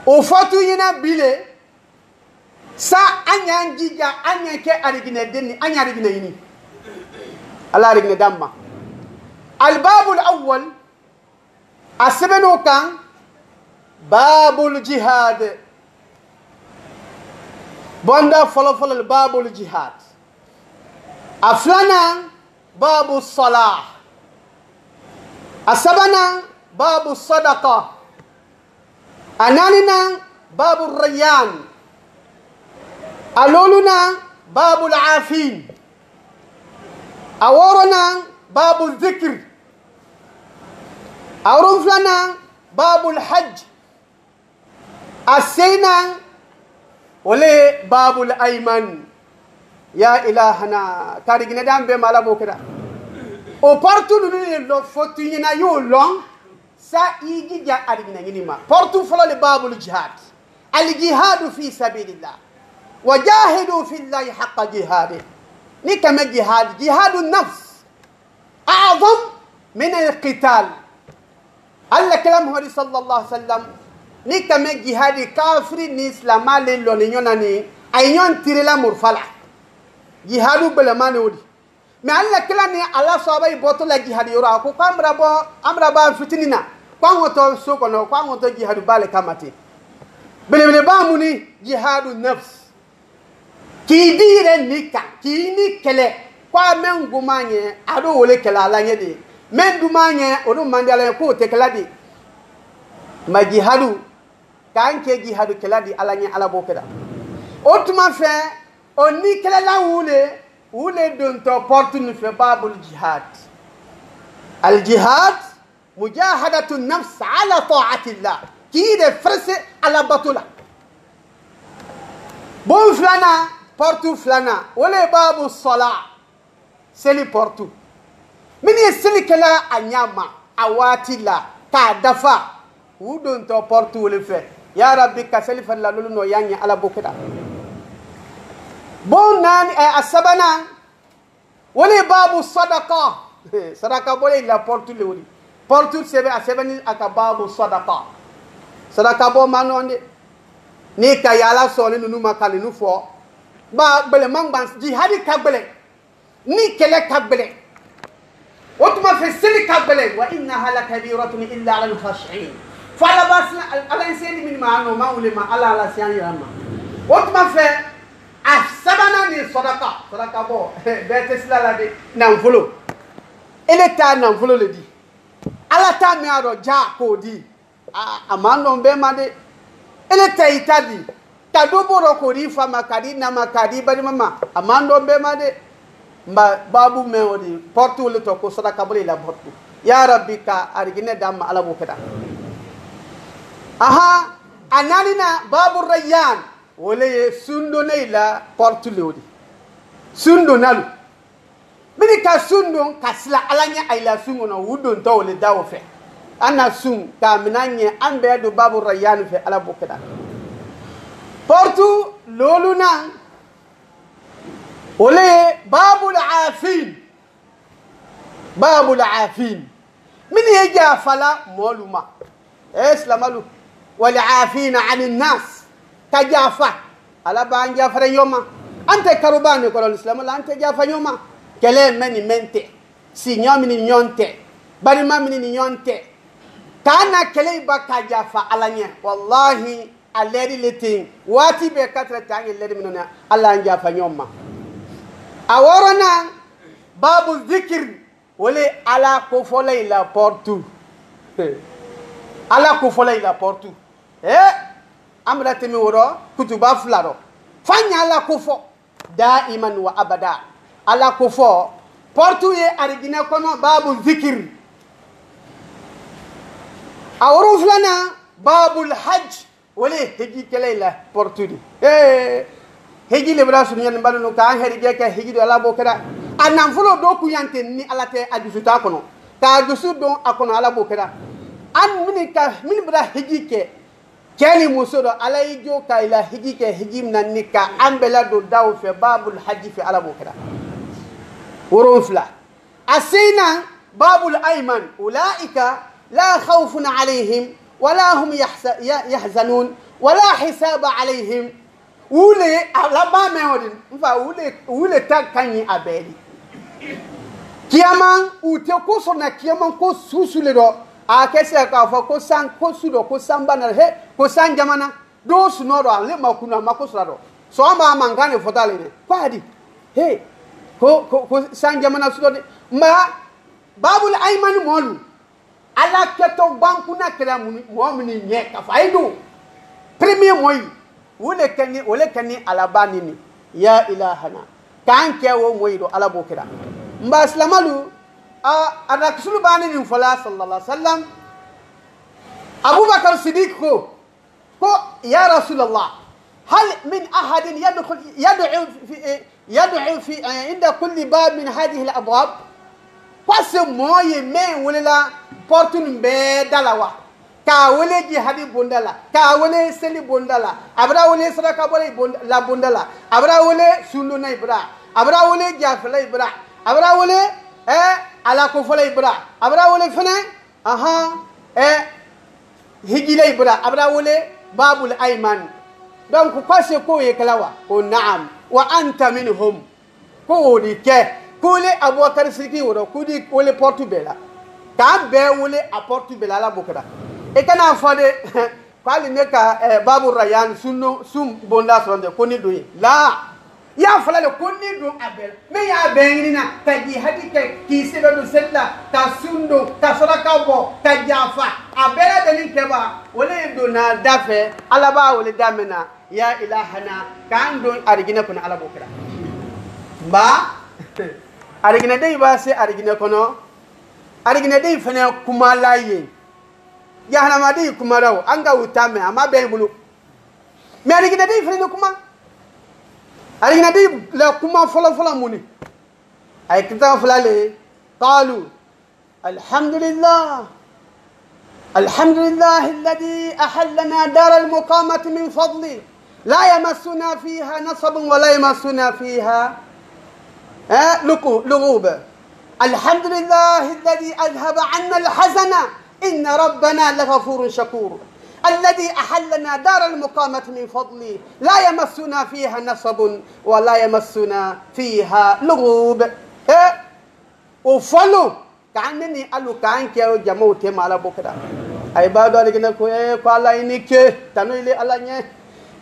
O fɔtu ɲɛna bi le, sa, an y'an jija, an y'an kɛ arijinɛden ni, an ye arijinɛ ɲini. Ala arijinɛ d'an ma. Albabul awwal, a sɛbɛnna o kan, babul jihad. Bonda fɔlɔfɔlɔ, babul jihad. A filanan, babu sɔla. A sabanan, babu sɔdaka. A naaninan, babu rayyan. A luulunan, babu afin. A wɔɔrɔnan, babu zikir. A wuruŋ fulanaŋ, baabul hajj. A seyinaŋ, wo le ye baabul ayiman. Yaa ilaahana, ka a di gine daŋ bee ma a la boo keda. Wo paritu nunu ye loŋ fo tuuñina ye wo loŋ. Sa i jija a di gine ñini ma paritu folo le baabul jihaad. Aljihaadu fii sabiilillah. Wa jaahidu fii llaahi haqqa jihaadi. Ni kame jihaadi jihaadu nafsi. Aazam min alkitaal. Alla kila muhamadi salla allah sallam. Ni kame jihaadi kaafiri ni silamaa le loni ñoŋ na ni a ye ñoŋ tiri la murufa la. Jihaadu gbelemaa ni wo di. Me alla kila ni a la soobaa yi boto la jihaadi yoroo a ko ko a mura bo a mura baa fitini na. Ko a ŋoto soo kono ko a ŋoto jihaadu baa le kamma ti. Belebele baa mu ni jihaadu nafsi. Ka i dii i re ni kaŋ ka i ni kele. Ko a meŋ gumaa ñe a do wo le kele a la ñe de. Meŋ dumaa ñe wo duŋ maŋ di a la ñe ko wo te kele di. Ma jihaadu ka a nke jihaadu kele di a la ñe a la boo keda. Wo tuma fee wo ni kele la wuu le wuu le dontoo portu ni fee baabul jihaad. Aljihaad. Mujaahadatu nafsi ala taa'atillah. Ka i de ferese a la batu la. Boŋ fulana portu fulana wo le baabu sola. Seli portu. Minnu ye seli kela a ñaama a waati la ka a dafa. Wu dontoo portu wo le fe. Yaa rabbi ka seli fari la lolu noo yaa ñe a la boo keda. Boŋ naani a sabana. Wo le baabu sadaka. Sadaka bo le i la portu le wo di. Portu sebe a sebe ni a ka baabu sadaka. Sadaka bo ma noŋ de. Ni ka yaala sooni nunu ma ka nunu fo. Ba gbele maŋ gbaŋ jihadi ka gbele. Ni kele ka gbele. Wo tuma fe seli ka gbele wa inna hala kabiratun illa ala alkhashiin. Fo ala ba sina ala seli min ma no ma wule ma ala ala siyan yira ma. Wo tuma fe a sabana ni sadaka sadaka bo be te sila la de. Nan fulo ele ta nan fulo le di. Ala ta mi aro ja ko di. A man don be ma de. Ele ta ita di. Ka do boro ko di fama ka di nama ka di bari mama a man don be ma de. Mba babu me o di portu le to ko sadaka bole la portu. Ya rabbi ka arigine dama ala bo keda. Aha. Anani na babu rayyan. Wo le ye sundo na i la portu le wo di. Sundo nalu. Biri ka sundo ka sila ala ñe a i la suŋo na wu dontoo wo le dawo fe. Ana suŋ ka mina ñe an be du babu rayyan fe ala bo keda. Portu lolu na. Wo le ye babu la afin. Babu la afin. Min ye jaafa la moolu ma. Ee silamalu. Wal afina ani nnas. Ka jaafa. Ala ba an jaafa re ñoo ma. An te karu ba ne koro silamalu an te jaafa ñoo ma. Kele meni mente. Si ñoo mini ñoo te. Barima mini ni ñoo te. Ka na kele ba ka jaafa ala ñe wallahi. A leeri le teŋ waati bee katira te a ñiŋ leeri minu ne. Alla ye n jaafa ñoŋ ma. A wooro naŋ. Baabu zikir. Wo le ala kofo la i la portu. Ala kofo la i la portu. Ee. Amira temi woro kutuba fula ro. Faŋ ñaa la kofo. Daiman wa abada. Ala kofo. Portu ye arigina kono baabu zikir. A woro fulana. Baabul hajj. Wo le ye hiji kela i la portu di. Ee. Hiji le bala sunu ñani balunu ka an heri je ke hiji do ala bo keda. A nan fulo do ku yante ni ala te a dusu ta kono. Ka dusu don a kono ala bo keda. An mini ka mini bala hiji ke. Keni muso do ala i jo ka i la hiji ke hiji nan ni ka an bela do dawo fe baabul hajji fe ala bo keda. Woron fula. A seyna. Baabul ayman. Ulaika la khawfun alayhim wala hum yahzanun wala hisaba alayhim. Wule a la ba me wodin. Nfa wule wule ta kanyi abeli. Kiyaman ute ko sona kiyaman ko susu le do. A kese ka fa ko san ko sudo ko san banar he ko san jamana. Do suno do a le ma kunu a ma ko sura do. So a ma a man gane fota le ne ko a di. He. Ko ko ko san jamana sudo de. Ma. Baabul aymani moolu. Ala keto bankuna kela muni moo muni ñe ka fa a ye duŋ. Premier moyi. Wo le keni wo le keni ala ba nini. Ya ilahana. Ka n ke wo moyi do ala bo kela. Mba silamalu. A a da kisulu ba nini fola sallallahu alaihi wasallam. Abubakar Sidik ko, ko, ya rasulallah, hal min ahadin yad'u fi yad'u fi inda kulli bab min hadihi al-abwab? Ko a si moo ye meŋ wele la portunum bee dala wa? Ka a wele jihadi bonda la, ka a wele seli bonda la, a bira wele sadaka bole la bonda la, a bira wele sunduna i bira, a bira wele jafela i bira, a bira wele ala kofola i bira, a bira wele fene, ahan, hijila i bira, a bira wele babul ayman. Donc ko a si ko ye kala wa? Ko na'am, wa anta minhum. Ko wo di ke, ko le abubakar siriki woro ko di wele portu bela, ka be wele a portu bela la bukara. E kana fade ko ali ne ka babu rayan sunno sum bonda sonde ko ni do la. Ya fala le ko ni do a bela me ya be ni na ka ji hadi ke ki se do sella ka sundo ka sora ka bo ka jafa a bela de ni ke ba wele do na dafe alaba wele damena. Ya ilahana ka an don arigina kuna ala bukira. Ba arigina dai ba sai arigina kono. Arigina dai fana kuma laye. Jahannama dai kuma rau an ga wuta mai amma bai bulu. Mai arigina dai fana kuma. Arigina dai la kuma fala fala muni. Ai kita fala le. Qalu الحمد لله. الحمد لله الذي أحلنا دار المقامة من فضله لا يمسنا فيها نصب ولا يمسنا فيها لغوب. الحمد لله الذي أذهب عنا الحزن إن ربنا لغفور شكور. الذي أحلنا دار المقامة من فضله لا يمسنا فيها نصب ولا يمسنا فيها لغوب. Ee, o fɔlo ka an ne ni alu ka an kɛ o jamaw te ma ala bokira. A ye ba dɔ de ne ko ee ko ala i ni ke tanu ile ala ɲɛ.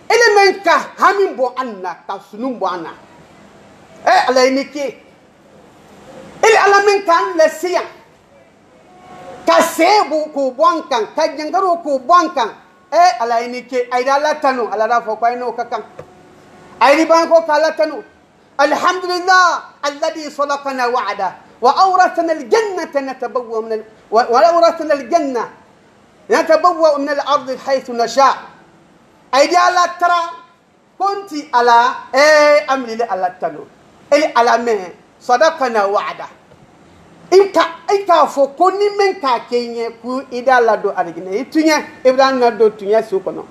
Ele men ka hami bɔ an na ka sunu bɔ an na. Ee ala i ni ke. Ele ala men ka an lasiya ka sebu ko bɔ an kan ka jangaro ko bɔ an kan. Ee ala i ni ke a yi da ala tanu ala da fɔ ko a yi n'o ka kan. A yi ban ko ka ala tanu. الحمد لله الذي صدقنا وعده وأورثنا الجنة نتبوأ من ال... وأورثنا الجنة نتبوأ من الأرض حيث نشاء. A yi di ala tara ko n ti ala ee amilili ala tanu. Eli ala meŋ صدقنا وعده. I ka i ka fo ko ni meŋ ka ke ɲɛ ku i da la do arigina i tuɲɛ i bira na do tuɲɛ su kono.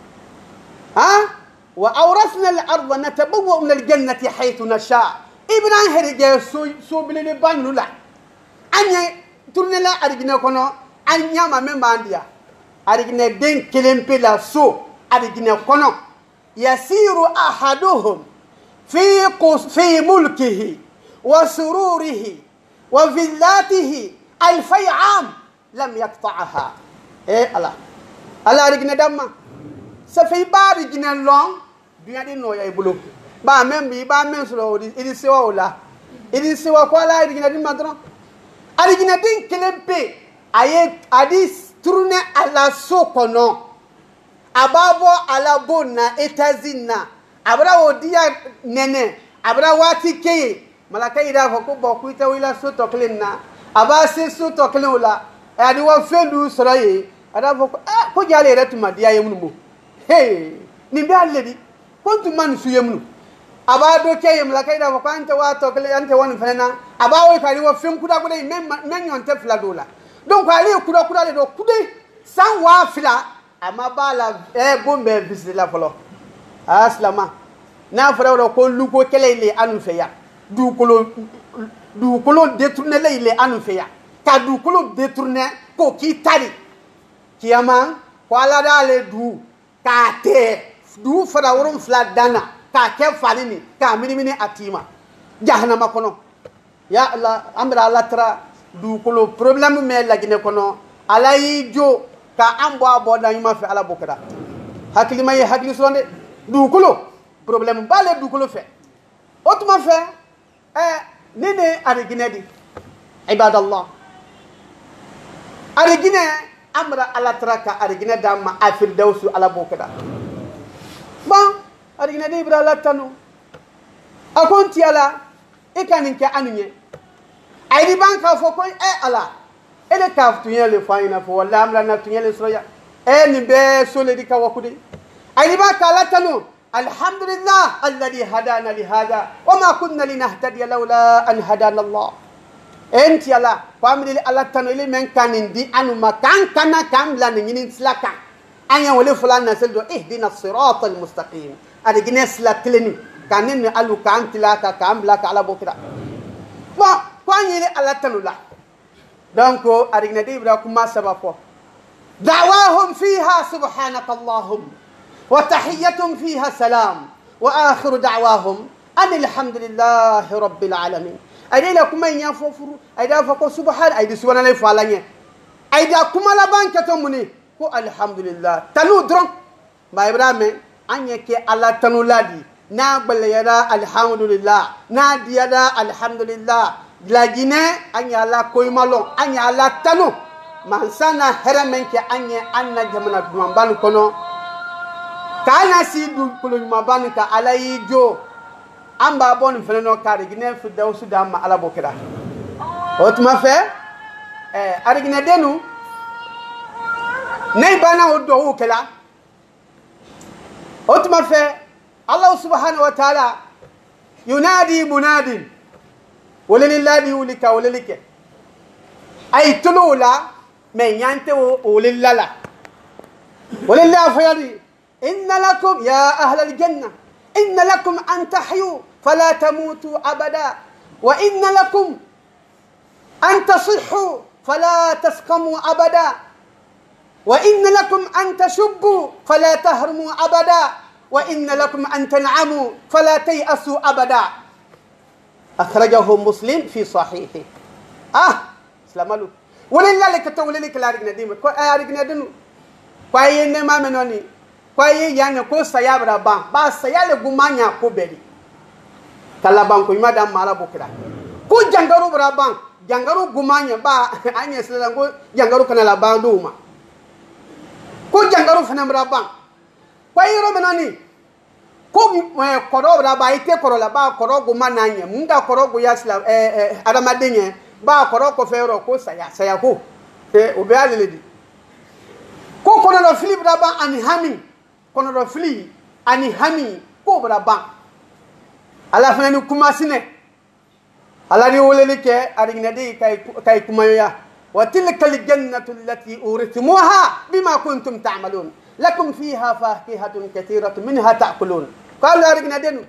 Ha? وأورثنا الأرض نتبوأ من الجنة حيث نشاء. I bira herige so so bilili bannu la. An ye turne la arigina kono. An ɲama meŋ b'an diya arigina den kelen pe la so arigina kono. يسير أحدهم في قص في ملكه وسروره وفيلاته ألفي عام لم يقطعها. Ee ala ala arigina damma. Safe i ba arigina loŋ. Duɲa di nɔya i bulu. Ba meŋ bi i ba meŋ sɔrɔ o di i di sewa o la. I di sewa ko ala arigina di ma dɔrɔn. Arigina din kelen pe a ye a di turne ala so kono. A b'a bɔ a la bon na etazini na. A bɛra o diya nɛnɛ. A bɛra waati ke ye. Malaka yira a fɔ ko bɔn ko i tɛ wulila so tɔ kelen na. A b'a se so tɔ kelen o la. A di wa fɛn du sɔrɔ ye. A b'a fɔ ko aa ko jaa ale yɛrɛ tun ma diya ye minnu bɔ. He, nin bɛ ale di. Ko n tun ma nin su ye minnu. A b'a dɔn cɛ ye malaka yira a fɔ ko an tɛ wa tɔ kelen an tɛ wa nin fana na. A b'a wele k'a di wa fɛn kuda kuda in mɛ ɲɔgɔn tɛ fila don la. Donc ale ye kuda kuda de dɔn kude san waa fila. A ma b'a la. Ɛɛ bon bɛɛ visite la fɔlɔ. Aa silamɛ, n'a fɔra yɔrɔ ko luko kɛlɛ in de an fɛ yan, dugukolo dugukolo détournel le an fɛ yan, ka dugukolo détourner k'o k'i ta de. Kiyama ko ala d'ale du k'a tɛ du fara wolonwula dan na k'a kɛ fani ni k'a minimini a ti ma jahanama kɔnɔ. Ya ala an bɛ ala taara dugukolo problème mɛn laginɛ kɔnɔ. Ala y'i jo ka an bɔ a bɔ da ɲuman fɛ ala b'o kɛra. Hakilima ye hakili sɔrɔ dɛ. Dugukolo problème b'ale dugukolo fɛ. O tuma fɛ ɛ ne ne ariginɛ di ibadallah. Ariginɛ an bɛ ala taara ka ariginɛ d'a ma afiridaw su ala b'o kɛra. Bon, ariginɛ di bɛ ala tanu. A ko n tiyala i ka nin kɛ an ɲɛ. A yi ban k'a fɔ ko ɛ ala e de k'a tuɲɛ le fɔ an ɲɛna fɔ wala an na tuɲɛ le sɔrɔ yan. Ee, ñiŋ bee soolee di ka waku de. A ye ni baa ka ala tanu. Alhamdulillahi alladhi hadana li hada wa ma kunna linahtadiya lawla an hadana allah. Ee nti ala ko a mi di ala tanu ili meŋ ka niŋ di anu ma kaŋ kana kaŋ bila ni ñiniŋ sila kaŋ. A ñe wali fula na seli do ihdina sirata almustaqim. A di gine sila tilini kaŋ niŋ ni alu kaŋ tila ka kaŋ bila ka ala bokira. Bon, ko a ñe ili ala tanu la. Donc a di gine di ibra kuma saba ko. Da'wahum fiha subhanaka allahumma wa tahiyyatuhum fiha salam wa akhiru da'wahum anil hamdulillahi rabbil alamin. Ay de la kuma ña fo furu ay da fo ko subhan ay di subhanallah fo ala ñe. Ay da kuma la banke to muni ko alhamdulillah tanu dron. Maa ibrahima an ye ke ala tanu la di na gbele yara alhamdulillah na di yara alhamdulillah. Lajine an ye ala koyima loŋ an ye ala tanu. Mansa na here meŋ ke an ye an na jamana dumanbani kono ka na si du kulu ɲumanbani ka ala yi jo. An ba boni fene no kari gine firdawsu da ma ala bokira. O tuma fe eh, arigine denu ne bana o do kela. O tuma fe allahu subhanahu wa taala yunadi munadin. Woleli ladi wuli ka woleli ke ay tulu la me ñante wo woleli lala. Woleli la fayadi. Inna lakum ya ahla aljanna inna lakum an tahyu fala tamutu abada wa inna lakum أن تصحوا فلا تسقموا أبدا وإن لكم أن تشبوا فلا تهرموا أبدا وإن لكم أن تنعموا فلا تيأسوا أبدا. أخرجه مسلم في صحيحه. Ah, silamalu. Wulin lale ka to wulin kila arigina dima ko arigina dinu. Ko ayi ne ma menoni. Ko ayi ya ne ko saya bra ban ba saya le guma nya ko beri. Kala ban ko ima da mala bokira. Ko jangaru bra ban jangaru guma nya ba anya sila ko jangaru kana la ban duma. Ko jangaru fana bra ban. Ko ayi ro menoni. Ko koro bra ba ite koro la ba koro guma na nya munda koro go ya sila eh eh adama denye ba koro ko fero ko saya saya ko. Eh o be alele di. Ko kono do fili bra ban ani hami. Kono do fili ani hami ko bra ban. Ala fana ni kuma sine. Ala ni woleli ke arigina di kay kuma ya. Wa tilka aljannatu allati uritumuha bima kuntum ta'malun. Lakum fiha fakihatun kathiratun minha ta'kulun. Ko ala arigina denu.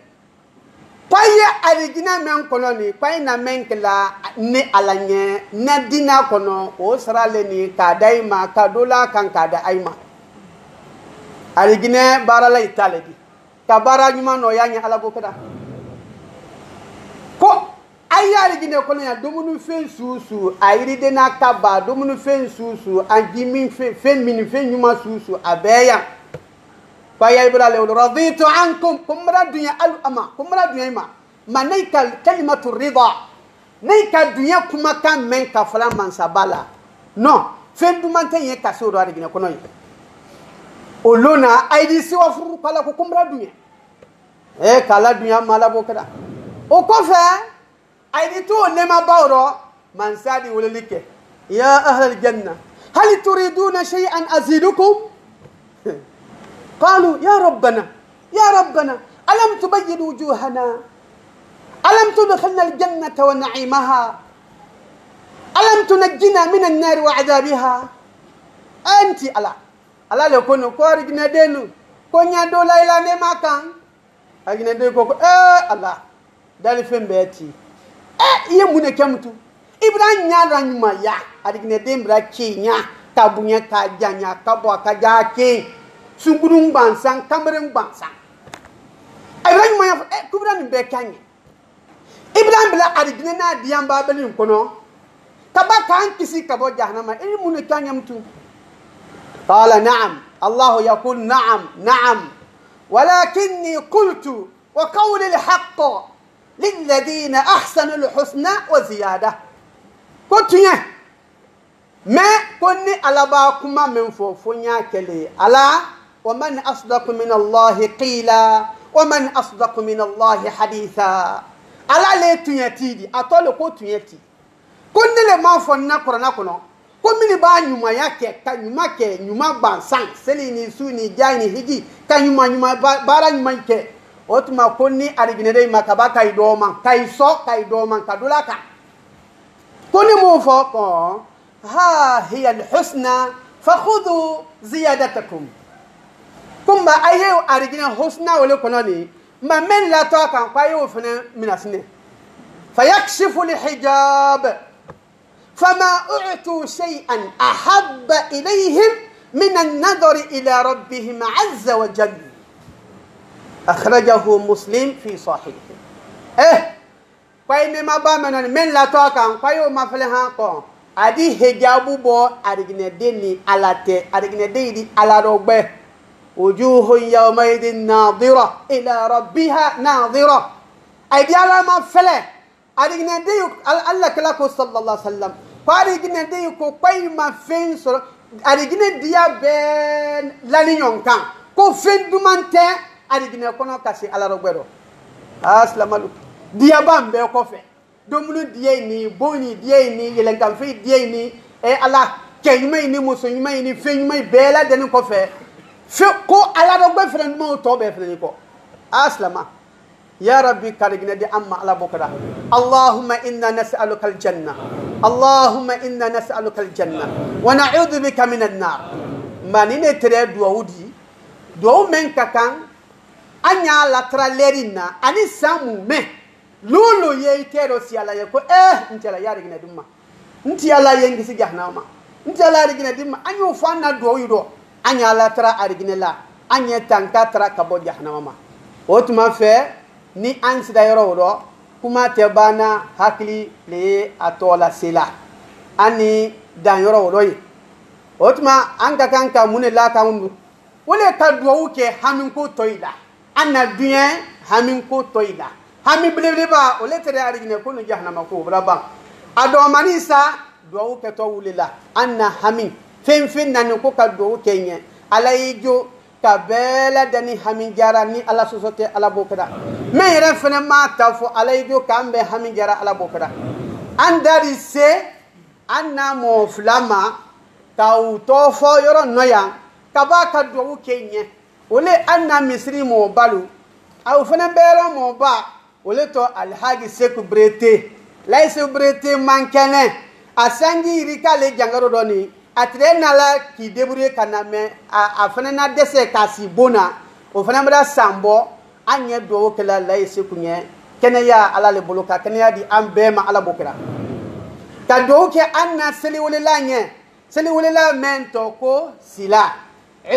Ko ayi arijina meŋ kono ni ko ayi na meŋ kila ni ala ñe na dina kono o sara le ni ka da i ma ka do la kaŋ ka da ay ma. Arijine baara la i ta le di ka baara ñuma no ya ñe ala bo keda. Ko ayi arijine kono ya domunu feŋ suusu a yiri de na ka ba domunu feŋ suusu a jimi feŋ mini feŋ ñuma suusu a beya. Ko ayi ayi bira le wala raditu ankum ko mira dunya alu ama ko mira dunya ima. Ma ne ka kalimatu rida ne ka dunya kuma ka men ka fala mansa bala. No feŋ dumante ye ka so do arigina kono ye. O lona aidi siwa furu kala ko kumra dunya. E kala dunya mala bo kada. O ko fe aidi to ne ma bawro. Mansa di wala like. Ya ahla aljanna hal turiduna shay'an azidukum. قالوا يا ربنا يا ربنا ألم تبيض وجوهنا ألم تدخلنا الجنة ونعيمها ألم تنجنا من النار وعذابها. Anti ala ala le kono ko arigina denu ko ña do la ila ne makan. Arigina de ko ko eh ala. Dali feŋ bee ti. Eh i ye muŋ ne ke mutu? Ibrahim ñaara ñuma ya. Arigina de ibrahim ke ña ka buña ka jaña ka bo ka ja ke. Sunguru ngbansan kamere ngbansan. Ibrahim ñuma ya. Eh kubra ni bee kañe. Ibrahim bila arigina na diyan babelin kono. Ka ba ka an kisi ka bo jahannama i muŋ ne ke ña mutu? Qala na'am. Allahu yaqul na'am na'am. Walakinni qultu وقول الحق للذين أحسنوا الحسنى وزيادة. Ko tuñe me ko ni ala ba kuma men fo fo ña kele ala. Wa man asdaqu min allahi qila wa man asdaqu min allahi haditha. Ala le tuñe ti di a to le ko tuñe ti. Ko ni le ma fo na qur'ana kono. Ko mennu be a ñumaya ke ka ñuma ke, ñuma gbansaŋ, seli ni suu ni jaayi ni hiji, ka ñuma ñuma baara ñuma ke. Wo tuma ko ni arijinede i ma ka ba ka i doomaŋ ka i so ka i doomaŋ ka dula ka. Ko ni mu fo ko, haa hiya alhusna, fa hudu ziyadatakum. Kumba a ye arijina husna wole kono ni ma men lato a kan ko a ye wo fene minasine. Fa yakshifu alhijab. Fama u'tu shay'an ahabba ilayhim min annadari ila rabbihim azza wa jal. Akhrajahu muslim fi sahihi. Eh, ko a ye men ma ba men noni men lato a kan ko a ye wo ma fele han ko a di hijabu bo ariginede ni ala te ariginede yi di ala do gbe. Wujuhun yawmaidin nadira ila rabbiha nadira. A ye di ala ma fele. Ariginadiyu, alla kila ko sallallahu alaihi wasallam, ko ariginadiyu ko koyi ma feŋ soro. Ariginadiya bee lali ñoŋ kaŋ ko feŋ dumaŋ te arigina kono ka si alla rogbe do. Aa silamalu, diya baŋ bee kofe. Domunu diya yi ni booni diya yi ni yelenkaŋ feyi diya yi ni, ee alla, ke ñuma yi ni musu ñuma yi ni feŋ ñuma yi bee la deni kofe. Fe ko alla rogbe fere dumaŋ to bee fere ni ko. Aa silama. Ya rabbi ka arigina di an ma alla bokada. Allahumma inna nas'aluka aljanna. Allahumma inna nas'aluka aljanna, wa na'udu bika min annar. Ma ni ne tere duwawu di, duwawu men ka kaŋ a ña la tara leeri na ani samu me. Lulu ye i tero si alla ye ko eh nti alla ya arigina di ma. Nti alla ye n gisi jahannama ma. Nti alla arigina di ma a ñoo fo a na duwawu yi do. A ña la tara arigina la a ñe tanka tara ka bo jahannama ma. Wo tuma fe ni an sida yoro wo do kuma te baana hakili le ye a to la sila. Ani dan yoro wo do ye. Wo tuma an ka kaŋ ka mune la ka wundu. Wo le ka duwawu ke haminko toyi la. An na duñe haminko toyi la. Hami belebeleba wo le tere arigine ko nu jahannama ko bura baŋ. A doomani sa duwawu ke to wuli la. An na hami feŋ feŋ nani ko ka duwawu ke ñe. Alla ye i jo ka bee la dani hami jara ni alla soso te alla boo keda. Meŋ yere fene maa ta fo alla ye i jo ka an be hami jara alla boo keda. An dari se an na moo fula ma ka wu to fo yoro noya ka ba ka duwawu ke ñe. Wo le an na misiri moo balu a wu fene beero moo ba. Wo le to alhaji seku brete layi seku brete mankene. A sanji yiri ka le jangaro do ni a tire na la k'i deburuye ka na me a fene na dese ka si bona. Wo fene bada sanbo. An ye duwawu ke la layi seku ñe keneya alla le bolo ka keneya di an bee ma alla boo keda. Ka duwawu ke an na seli wo le la ñe. Seli wo le la men to ko sila.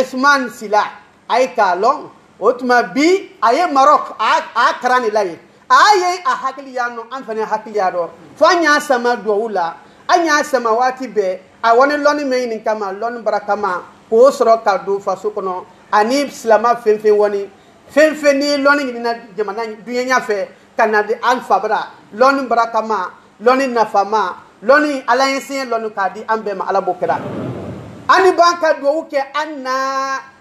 Usman sila a ye ka loŋ. Wo tuma bi a ye marok a ye karani la ye. A ye a hakiliya no an fene hakiliya do fo a ña sama duwawu la. A ña sama waati be a wani loni meŋ ñini kama loni barakama ko wo soro ka du fasu kono. Ani silama feŋ feŋ wani feŋ feŋ ni loni ñini na jamana duñeña fe ka na di an fabara loni barakama. Loni nafama loni alayensiye loni ka di an bee ma alla boo keda. Ani ban ka duwawu ke an na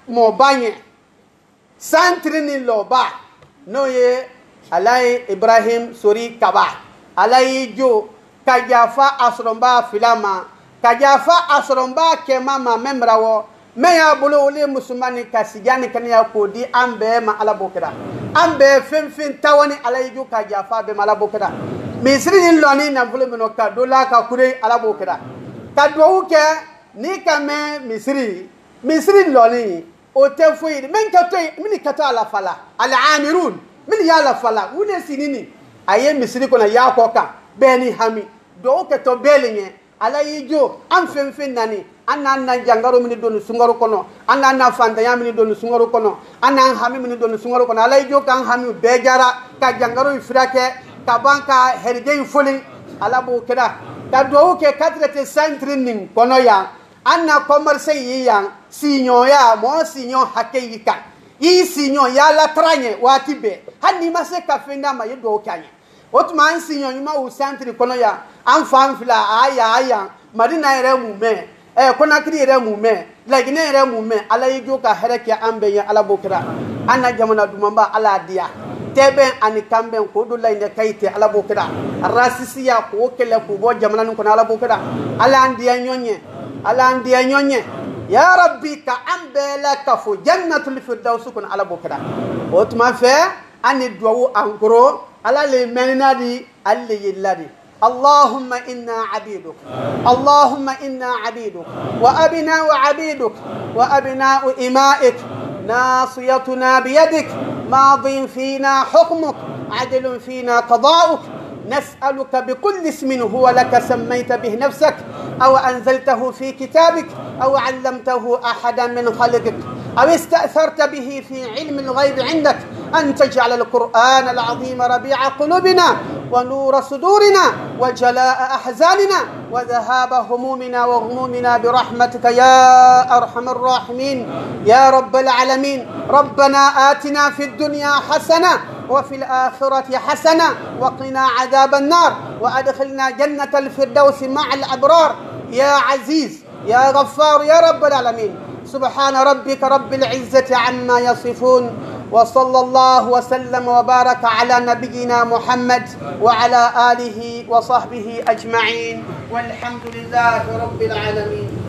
moo ba ñe. Santiri ni looba no ye alayi ibrahim sori kaba. Alayi jo ka jaafa a soronba filama ka jaafa a soronba kema ma memra wo. Meŋ ye a bolo wo le musulmani ka sijaani keneya ko di an bee ma alla boo keda. An bee feŋ feŋ tawani alayi jo ka jaafa bee ma alla boo keda. Misiri ni loni nafolo meno ka dola ka kure alla boo keda. Ka duwawu ke ni ka me misiri misiri loni. O te foyi de meŋ ka to meŋ ka to a la fala. Al amirun meŋ ye a la fala wune sinini. A ye misiri kono yaako kaŋ bee ni hami. Duwawu ke to bee le ñe. Alla ye i jo an feŋ feŋ nani. An na an na jangaro mini doni suŋaro kono. An na an na fantaya mini doni suŋaro kono. An na an hami mini doni suŋaro kono alla ye i jo ka an hami bee jara ka jangaro i firake ka baŋ ka herijeyi foli. Alla boo keda ka duwawu ke katirete santiri niŋ kono ya. An na komerse yi yaŋ. Siiñoo ya moo siiñoo hake yi kaŋ. Yi siiñoo ya la tara ñe waati bee. Hani ni ma se ka feŋ da ma ye duwawu ke a ñe. Wo tuma an siiñoo ñuma wu santiri kono ya. An faaŋ fila a ya a yaŋ. Madina yere mu me. Ee konakiri yere mu me. Lagine yere mu me alla ye i jo ka hereke an be ñe alla boo keda. An na jamana dumanba alla diya. Teben ani kamben ko du layinde kayite alla boo keda. Rasisiya ko wo kele ku bo jamana ni kono alla boo keda. Alla an diya ñoñe. Alla n diya ñoŋ ye. Yaa rabbi ka an bee la kafu jannatul firdawsi kono alla boo kata. Wo tuma fee an ni duwawu ankoro alla le menina di. Alla le yilla di. Allahumma inna abiduk. Allahumma inna abiduk. Wa abina'u abiduk. Wa abina'u ima'ik. Nasiyatuna biyadik. Madin fina hukmuk. Adilun fina qada'uk. Nas'aluka bikulli ismin huwa laka sammayta bihi nafsak. Aw anzaltahu fi kitabik. Aw allamtahu ahadan min khalqik. Aw ista'tharta bihi fi ilmi alghaybi indak. أن تجعل القرآن العظيم ربيع قلوبنا ونور صدورنا وجلاء أحزاننا وذهاب همومنا وغمومنا برحمتك يا أرحم الراحمين يا رب العالمين. ربنا آتنا في الدنيا حسنة وفي الآخرة حسنة وقنا عذاب النار وأدخلنا جنة الفردوس مع الأبرار يا عزيز يا غفار يا رب العالمين. سبحان ربك رب العزة عما يصفون. وصلى الله وسلم وبارك على نبينا محمد وعلى آله وصحبه أجمعين. والحمد لله رب العالمين.